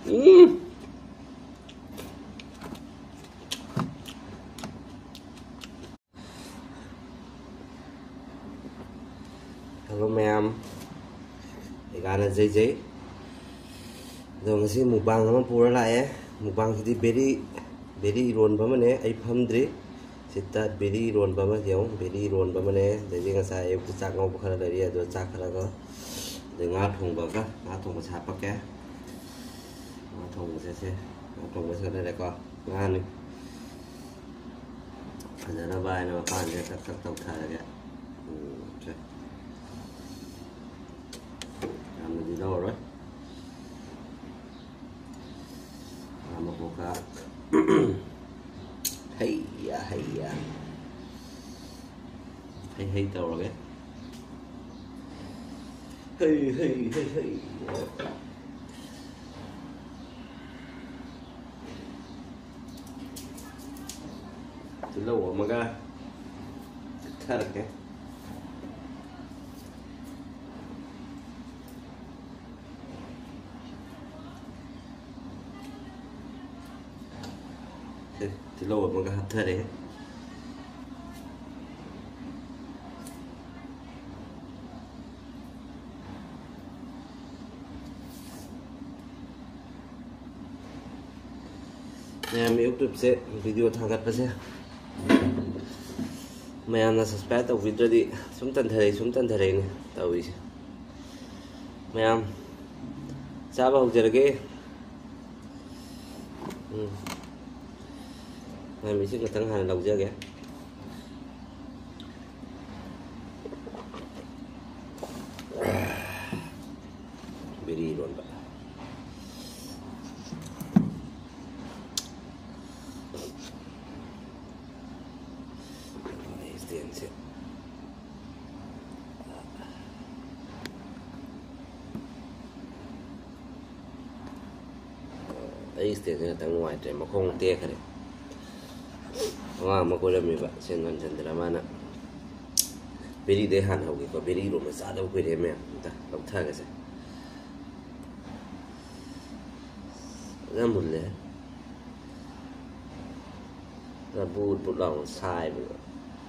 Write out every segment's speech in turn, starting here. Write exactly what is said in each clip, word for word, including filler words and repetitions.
ꯎꯝ꯫ Hello ꯃꯌꯥꯝ, ꯑꯩꯒꯥꯅ ꯖꯩ ꯖꯩ꯫ ꯑꯗꯣ ꯉꯁꯤ mukbang ꯑꯃ ꯄꯨꯔ ꯂꯥꯛꯑꯦ꯫ Mukbangꯁꯤꯗꯤ ꯕꯦꯔꯤ, ꯕꯦꯔꯤ ꯏꯔꯣꯟꯕ ꯑꯃꯅꯦ꯫ ꯑꯩ ꯐꯝꯗ꯭ꯔꯤ꯫ ꯁꯤꯗ ꯕꯦꯔꯤ ꯏꯔꯣꯟꯕ ꯑꯃ ꯌꯦꯡꯉꯨ, ꯕꯦꯔꯤ ꯏꯔꯣꯟꯕ ꯑꯃꯅꯦ꯫ ꯑꯗꯩꯗꯤ ꯉꯁꯥꯏ ꯑꯌꯨꯛꯇ ꯆꯥꯛ ꯉꯧꯕ ꯈꯔ ꯂꯩꯔꯤ, ꯑꯗꯣ ꯆꯥꯛ ꯈꯔꯒ, ꯑꯗꯩ ꯉꯥ ꯊꯣꯡꯕꯒ, ꯉꯥ ꯊꯣꯡꯕꯁꯦ ꯍꯥꯞꯄꯛꯀꯦ꯫ ꯉꯥ ꯊꯣꯡꯕꯁꯦ ꯁꯦ, ꯉꯥ ꯊꯣꯡꯕꯁꯦ ꯂꯩꯔꯦꯀꯣ꯫ ꯉꯥꯅꯤ꯫ ꯐꯖꯅꯕ ꯍꯥꯏꯅ ꯃꯄꯥꯟꯁꯦ ꯀꯛ ꯀꯛ ꯇꯧꯊꯔꯒꯦ꯫ ꯎꯝ, ꯁꯦ꯫ ꯌꯥꯝꯅꯗꯤ ꯂꯧꯔꯔꯣꯏ꯫ ꯉꯥ ꯃꯀꯣꯛꯀ꯫ ꯍꯩꯌꯥ, ꯍꯩꯌꯥ꯫ ꯍꯩ ꯍꯩ ꯇꯧꯔꯒꯦ꯫ ꯍꯩ, ꯍꯩ, ꯍꯩ, ꯍꯩ꯫ ꯇꯤꯜꯍꯧ ꯑꯃꯒ ꯆꯤꯠꯊꯔꯒꯦ꯫ ꯁꯦ, ꯇꯤꯜꯍꯧ ꯑꯃꯒ ꯍꯥꯞꯊꯔꯦ꯫ ꯃꯌꯥꯝ YouTubeꯁꯦ video ꯊꯥꯒꯠꯄꯁꯦ ꯃꯌꯥꯝꯅ subscribe ꯇꯧꯕꯤꯗ꯭ꯔꯗꯤ ꯁꯨꯝ ꯇꯟꯊꯔꯛꯏ, ꯁꯨꯝ ꯇꯟꯊꯔꯛꯏꯅꯦ ꯇꯧꯔꯤꯁꯦ꯫ ꯃꯌꯥꯝ ꯆꯥꯕ ꯍꯧꯖꯔꯒꯦ꯫ ꯎꯝ꯫ ꯃꯌꯥꯝ ꯏꯁꯤꯡ ꯈꯛꯇꯪ ꯍꯥꯟꯅ ꯂꯧꯖꯒꯦ꯫ ꯕꯦꯔꯤ ꯏꯔꯣꯟꯕ꯫ ꯑꯩ stand ꯁꯦ꯫ ꯑꯩ stand ꯁꯦ ꯈꯤꯇꯪ ꯅꯨꯡꯉꯥꯏꯇ꯭ꯔꯦ, ꯃꯈꯣꯡ ꯇꯦꯛꯈ꯭ꯔꯦ꯫ ꯑꯉꯥꯡ ꯑꯃ ꯀꯣꯏꯔꯝꯃꯤꯕ, ꯁꯦꯟ ꯉꯟꯖꯟꯗꯅ ꯃꯥꯅ꯫ ꯕꯦꯔꯤꯗꯩ ꯍꯥꯟꯅ ꯍꯧꯒꯦꯀꯣ, ꯕꯦꯔꯤ ꯏꯔꯣꯟꯕ ꯆꯥꯗꯕ ꯀꯨꯏꯔꯦ ꯃꯌꯥꯝ, ꯑꯝꯇ ꯂꯧꯊꯒꯦꯁꯦ꯫ ꯐꯖꯅ ꯃꯨꯜꯂꯦ꯫ ꯈꯔ ꯕꯨꯠ ꯕꯨꯠ ꯂꯥꯎꯅ ꯁꯥꯏꯕꯗꯣ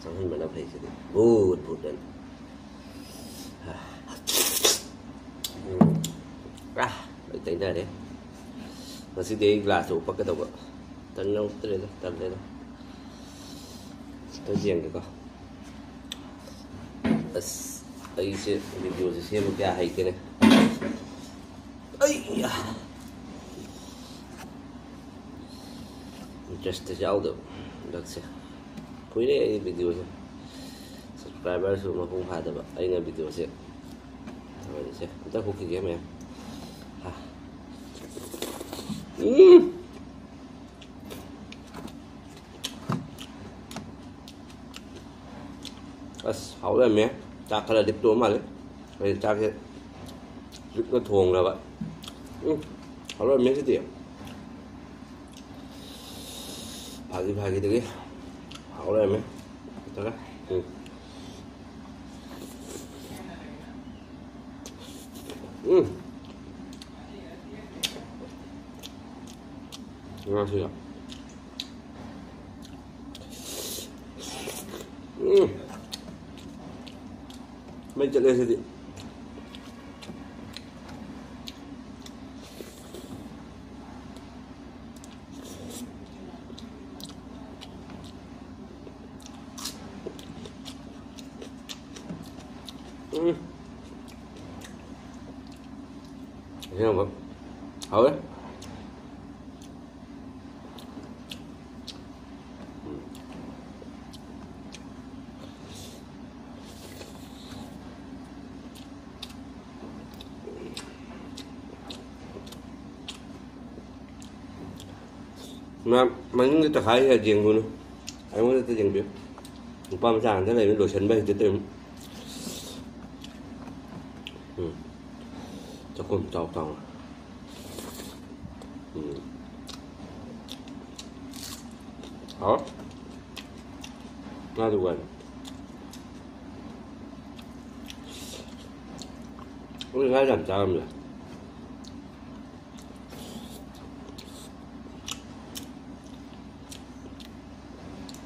ꯆꯪꯍꯟꯕꯅ ꯐꯩ ꯁꯤꯗꯤ꯫ ꯕꯨꯠ ꯕꯨꯠ ꯑꯅ꯫ ꯎꯝ꯫ ꯑꯥ, ꯂꯣꯏ ꯇꯩꯅꯔꯦ꯫ ꯉꯁꯤꯗꯤ ꯑꯩ ꯒ꯭ꯂꯥꯁꯇ ꯎꯞꯄꯛꯀꯗꯧꯕ꯫ ꯇꯟ ꯌꯥꯎꯗ꯭ꯔꯦꯗ, ꯇꯜꯂꯦꯗ꯫ ꯈꯤꯇꯪ ꯌꯦꯡꯒꯦꯀꯣ꯫ ꯑꯁ, ꯑꯩꯁꯦ ꯚꯤꯗꯤꯑꯣꯁꯦ ꯁꯦꯝꯕ ꯀꯌꯥ ꯍꯩꯇꯦꯅꯦ꯫ ꯑꯩ ꯏꯟꯇꯔꯦꯁꯇ ꯌꯥꯎꯗꯕ ꯍꯟꯗꯛꯁꯦ꯫ ꯀꯨꯏꯔꯦ ꯑꯩ ꯚꯤꯗꯤꯑꯣꯁꯦ ꯁꯕꯁꯀ꯭ꯔꯥꯏꯕꯔꯁꯨ ꯃꯄꯨꯡ ꯐꯥꯗꯕ ꯑꯩꯅ ꯚꯤꯗꯤꯑꯣꯁꯦ ꯇꯧꯔꯤꯁꯦ꯫ ꯑꯝꯇ ꯍꯨꯛꯈꯤꯒꯦ ꯃꯌꯥꯝ꯫ ꯍꯥ꯫ ꯎꯝ꯫ ꯑꯁ, ꯍꯥꯎ ꯂꯩꯔꯝꯃꯦ꯫ ꯆꯥꯛ ꯈꯔ ꯂꯤꯛꯇꯣꯛꯑ ꯃꯥꯜꯂꯦ꯫ ꯑꯩ ꯆꯥꯛꯁꯦ ꯂꯤꯛꯅ ꯊꯣꯡꯈ꯭ꯔꯕ꯫ ꯎꯝ, ꯍꯥꯎ ꯂꯩꯔꯝꯃꯦ ꯁꯤꯗꯤ꯫ ꯐꯥꯒꯤ ꯐꯥꯒꯤꯗꯒꯤ ꯍꯥꯎ ꯂꯩꯔꯝꯃꯦ꯫ ꯅꯠꯇ꯭ꯔꯒ, ꯎꯝ꯫ ꯎꯝ꯫ ꯉꯥꯁꯤꯒ꯫ ꯎꯝ꯫ ꯃꯩ ꯆꯠꯂꯦ ꯁꯤꯗꯤ꯫ ꯎꯝ꯫ ꯑꯁꯦꯡꯕ ꯍꯥꯎꯋꯦ꯫ ꯃꯥ ꯃꯅꯤꯡꯗ ꯇꯪꯈꯥꯏ ꯍꯦꯛ ꯌꯦꯡꯉꯨꯅꯨ, ꯑꯩꯉꯣꯟꯗ ꯌꯦꯡꯕꯤꯌꯨ꯫ ꯅꯨꯄꯥ ꯃꯆꯥ ꯉꯥꯛꯇ ꯂꯩꯕꯅꯤ, ꯂꯣꯏꯁꯟꯕ ꯍꯩꯇꯦ ꯇꯧꯔꯤꯕꯅꯤ꯫ ꯎꯝ꯫ ꯆꯥꯛꯈꯨꯝ ꯆꯥꯎ ꯆꯥꯎꯅ꯫ ꯎꯝ꯫ ꯍꯥꯎ꯫ ꯉꯥꯗꯨ ꯋꯥꯅꯤ꯫ ꯑꯩꯈꯣꯏ ꯉꯥ ꯌꯥꯝ ꯆꯥꯔꯝꯃꯦ꯫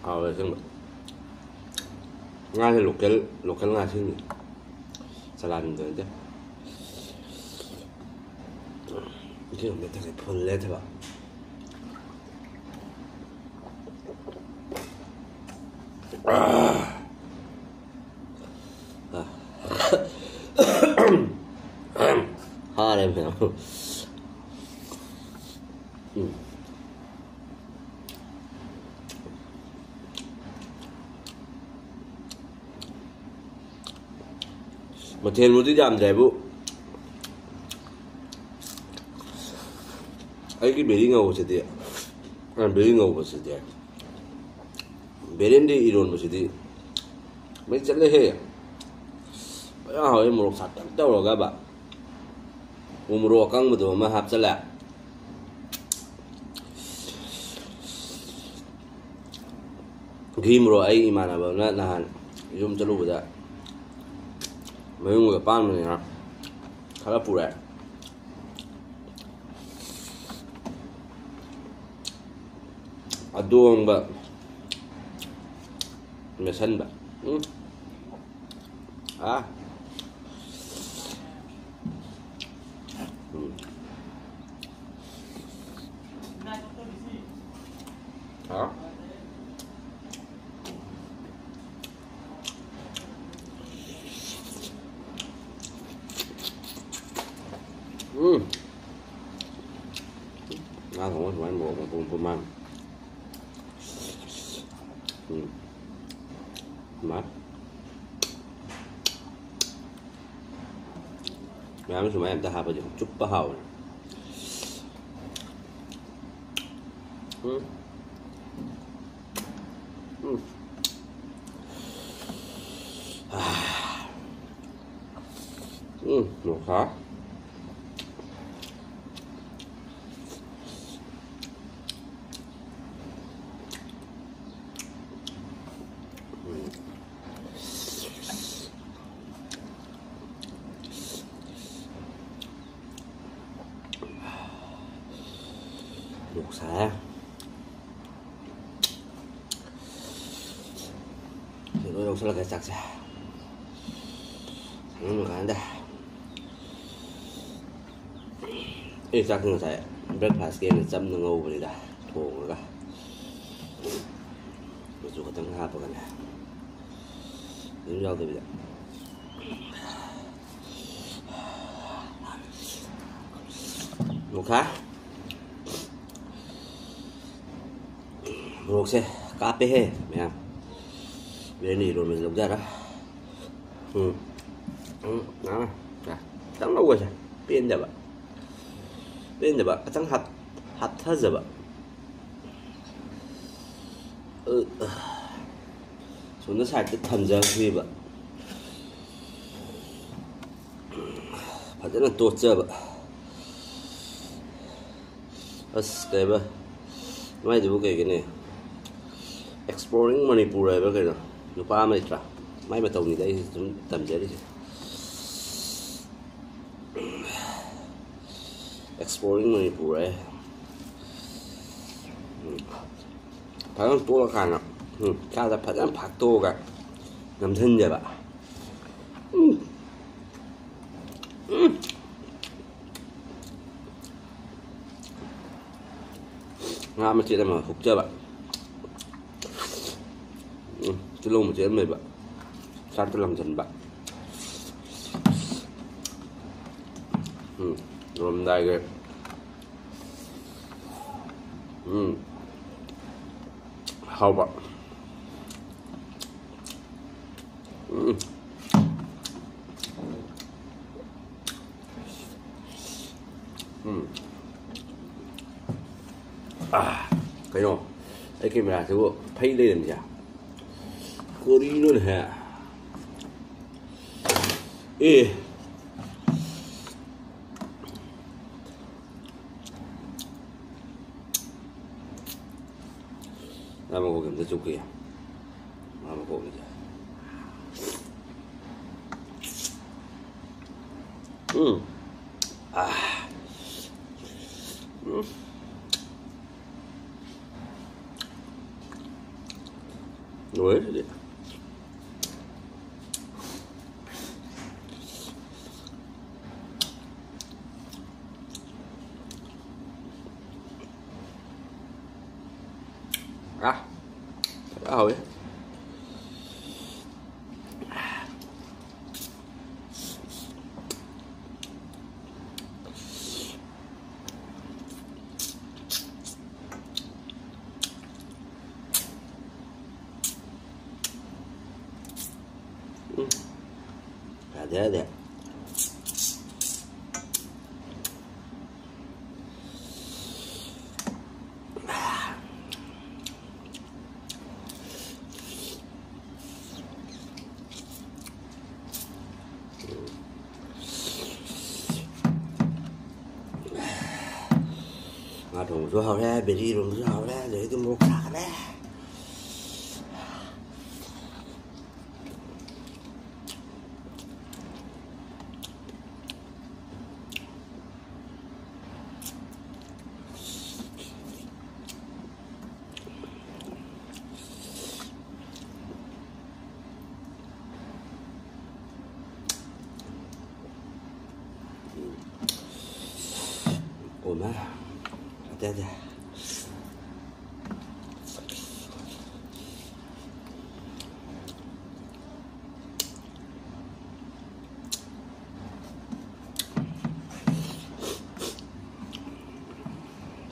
ꯍꯥꯎꯋꯦ ꯑꯁꯦꯡꯕ꯫ ꯉꯥꯁꯦ ꯂꯣꯀꯦꯜ, ꯂꯣꯀꯦꯜ ꯉꯥ ꯁꯤꯡꯅꯤ꯫ ꯆꯂꯥꯟꯗꯣ ꯅꯠꯇꯦ꯫ ꯏꯁꯤꯡ ꯑꯃ ꯊꯛꯀꯦ, ꯐꯨꯜꯂꯦ ꯊꯕꯛ꯫ ꯍꯥꯔꯦ ꯃꯌꯥꯝ꯫ ꯎꯝ꯫ ꯃꯊꯦꯜꯕꯨꯗꯤ ꯌꯥꯝꯗ꯭ꯔꯦꯕꯨ, ꯑꯩꯒꯤ ꯕꯦꯔꯤ ꯉꯧꯕꯁꯤꯗꯤ, ꯑ, ꯕꯦꯔꯤ ꯉꯧꯕꯁꯤꯗꯤ, ꯕꯦꯔꯦꯟꯗꯤ ꯏꯔꯣꯟꯕꯁꯤꯗꯤ ꯃꯩ ꯆꯠꯂꯦꯍꯦ꯫ ꯐꯖꯅ ꯍꯥꯎꯋꯦ, ꯃꯣꯔꯣꯛ ꯁꯥꯇꯛ ꯇꯧꯔꯒꯕ꯫ ꯎ ꯃꯣꯔꯣꯛ ꯑꯀꯪꯕꯗꯣ ꯑꯃ ꯍꯥꯞꯆꯜꯂꯦ꯫ ꯘꯤ ꯃꯣꯔꯣꯛ ꯑꯩ ꯏꯃꯥꯟꯅꯕ ꯑꯃꯅ ꯅꯍꯥꯟ ꯌꯨꯝ ꯆꯠꯂꯨꯕꯗ ꯃꯌꯨꯝꯒ ꯄꯥꯟꯕꯅꯤꯅ ꯈꯔ ꯄꯨꯔꯛꯑꯦ꯫ ꯑꯗꯣꯡꯕ ꯃꯦꯠꯁꯟꯕ꯫ ꯎꯝ꯫ ꯑꯥ꯫ ꯎꯝ꯫ ꯍꯥ? ꯎꯝ꯫ ꯉꯥ ꯊꯣꯡꯕ ꯁꯨꯃꯥꯏꯅ ꯃꯣꯔꯣꯛ ꯃꯄꯨꯝ ꯃꯄꯨꯝ ꯃꯥꯡ꯫ ꯎꯝ꯫ ꯃꯥ꯫ ꯃꯌꯥꯝ ꯁꯨꯃꯥꯏꯅ ꯑꯝꯇ ꯍꯥꯞꯄꯁꯦ ꯆꯨꯞꯄ ꯍꯥꯎꯕꯅꯦ꯫ ꯎꯝ꯫ ꯎꯝ꯫ ꯎꯝ, ꯅꯣꯡꯁꯥ꯫ ꯎꯝ꯫ ꯅꯣꯡꯁꯥ꯫ ꯂꯣꯏ ꯂꯧꯁꯜꯂꯒꯦ ꯆꯥꯛꯁꯦ꯫ ꯁꯪꯉꯝꯃꯀꯥꯟꯗ꯫ ꯑꯩ ꯆꯥꯛꯁꯦ ꯉꯁꯥꯏ breakfastꯀꯤ ꯑꯣꯏꯅ ꯆꯝꯅ ꯉꯧꯕꯅꯤꯗ, ꯊꯣꯡꯉꯒ꯫ ꯃꯆꯨ ꯈꯛꯇꯪ ꯍꯥꯞꯄꯒꯅꯦ꯫ ꯑꯗꯨꯝ ꯌꯥꯎꯗꯕꯤꯗ꯫ ꯃꯣꯈꯥ꯫ ꯃꯣꯔꯣꯛꯁꯦ ꯀꯥꯞꯄꯦꯍꯦ ꯃꯌꯥꯝ꯫ ꯕꯤꯔꯌꯥꯅꯤ ꯏꯔꯣꯟꯕꯁꯦ ꯂꯧꯖꯔ꯫ ꯎꯝ꯫ ꯎꯝ, ꯑꯥ, ꯈꯤꯇꯪ ꯂꯧꯕꯁꯦ ꯄꯦꯟꯗꯕ꯫ ꯄꯦꯟꯗꯕ ꯈꯤꯇꯪ ꯍꯥꯞ-, ꯍꯥꯞꯊꯖꯕ꯫ ꯑ, ꯁꯣꯝꯗ sideꯇ ꯊꯝꯖꯈ꯭ꯔꯤꯕ꯫ ꯐꯖꯅ ꯇꯣꯠꯆꯕ꯫ ꯑꯁ, ꯀꯩꯕ? ꯃꯥꯏꯗꯨꯕꯨ ꯀꯩꯒꯤꯅꯦ? Exploring Manipur ꯍꯥꯏꯕ ꯀꯩꯅꯣ? ꯅꯨꯄꯥ ꯑꯃ ꯂꯩꯇ꯭ꯔꯥ? ꯃꯥꯏ ꯃꯇꯧꯅꯤꯗ ꯑꯩꯁꯨ ꯑꯗꯨꯝ ꯇꯝꯖꯔꯤꯁꯦ꯫ Exploring Manipur ꯍꯥꯏ꯫ ꯎꯝ꯫ ꯐꯖꯅ ꯇꯣꯠꯂꯀꯥꯟꯗ, ꯎꯝ, ꯆꯥꯗ ꯐꯖꯅ ꯐꯥꯛꯇꯣꯛꯑꯒ ꯅꯝꯁꯤꯟꯖꯕ꯫ ꯎꯝ꯫ ꯎꯝ꯫ ꯉꯥ ꯃꯆꯦꯠ ꯑꯃ ꯍꯨꯛꯆꯕ꯫ ꯎꯝ, ꯇꯤꯜꯍꯧ ꯃꯆꯦꯠ ꯑꯃ ꯂꯩꯕ꯫ ꯆꯥꯛꯇ ꯂꯪꯁꯤꯟꯕ꯫ ꯎꯝ, ꯂꯣꯏꯔꯝꯗꯥꯏꯒꯤ꯫ ꯎꯝ꯫ ꯍꯥꯎꯕ꯫ ꯎꯝ꯫ ꯎꯝ꯫ ꯑꯥ, ꯀꯩꯅꯣ? ꯑꯩ cameraꯁꯤꯕꯨ ꯐꯩ ꯂꯩꯔꯝꯃꯤꯁꯦ꯫ ꯀꯔꯤꯅꯣꯅꯦꯍꯦ? ꯑꯦ꯫ ꯉꯥ ꯃꯀꯣꯛ ꯑꯝꯇ ꯆꯨꯞꯀꯦ꯫ ꯉꯥ ꯃꯀꯣꯛꯅꯤꯁꯦ꯫ ꯎꯝ꯫ ꯑꯥ꯫ ꯎꯝ꯫ ꯂꯣꯏꯔꯦ ꯁꯤꯗꯤ꯫ ꯑꯥ, ꯐꯖ ꯍꯥꯎꯋꯦ꯫ ꯎꯝ꯫ ꯌꯥꯗꯦ, ꯌꯥꯗꯦ꯫ ꯉꯥ ꯊꯣꯡꯕꯁꯨ ꯍꯥꯎꯔꯦ, ꯕꯦꯂꯤ ꯏꯔꯣꯟꯕꯁꯨ ꯍꯥꯎꯔꯦ, ꯑꯗꯩꯗꯤ ꯃꯣꯔꯣꯛ ꯁꯥꯈ꯭ꯔꯦ꯫ ꯑꯣꯃꯥ꯫ ꯑꯇꯩ, ꯑꯇꯩ꯫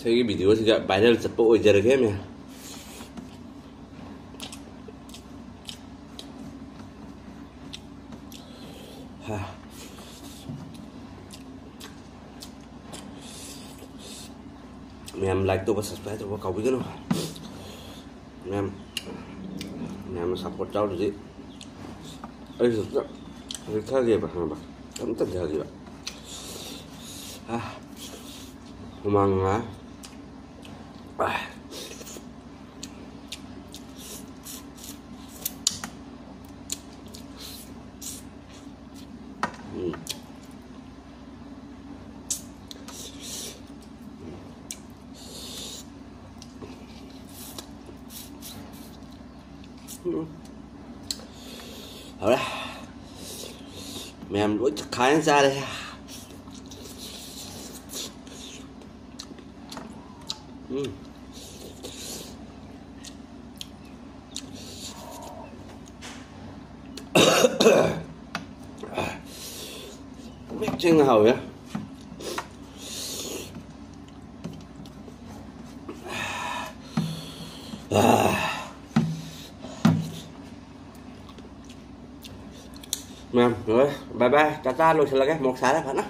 ꯁꯤꯒꯤ video ꯁꯤꯒ viral ꯆꯠꯄ ꯑꯣꯏꯖꯔꯒꯦ, ꯃꯌꯥꯝ꯫ ꯍꯥ꯫ ꯃꯌꯥꯝ like ꯇꯧꯕ, subscribe ꯇꯧꯕ ꯀꯥꯎꯕꯤꯒꯅꯨ꯫ ꯃꯌꯥꯝ, ꯃꯌꯥꯝꯅ support ꯌꯥꯎꯗ꯭ꯔꯗꯤ ꯑꯩꯁꯨ ꯑꯝꯇ ꯍꯧꯖꯤꯛ ꯊꯛꯑꯒꯦꯕ, ꯈꯪꯉꯕ? ꯑꯝꯇ ꯊꯛꯑꯒꯦꯕ꯫ ꯑꯥ, ꯍꯨꯃꯥꯡ ꯉꯥ-, ꯑꯥ꯫ ꯎꯝ꯫ ꯎꯝ꯫ ꯍꯧꯔꯦ꯫ ꯃꯌꯥꯝ ꯂꯣꯏ ꯆꯈꯥꯏꯅ ꯆꯥꯔꯦ꯫ ꯎꯝ꯫ ꯍꯥꯎꯋꯦ꯫ ꯃꯌꯥꯝ ꯂꯣꯏꯔꯦ꯫ ꯕꯥꯏ ꯕꯥꯏ꯫ ꯆꯥꯛ ꯆꯥ ꯂꯣꯏꯁꯤꯜꯂꯒꯦ꯫ ꯃꯣꯔꯣꯛ ꯁꯥꯔꯦ ꯐꯖꯅ꯫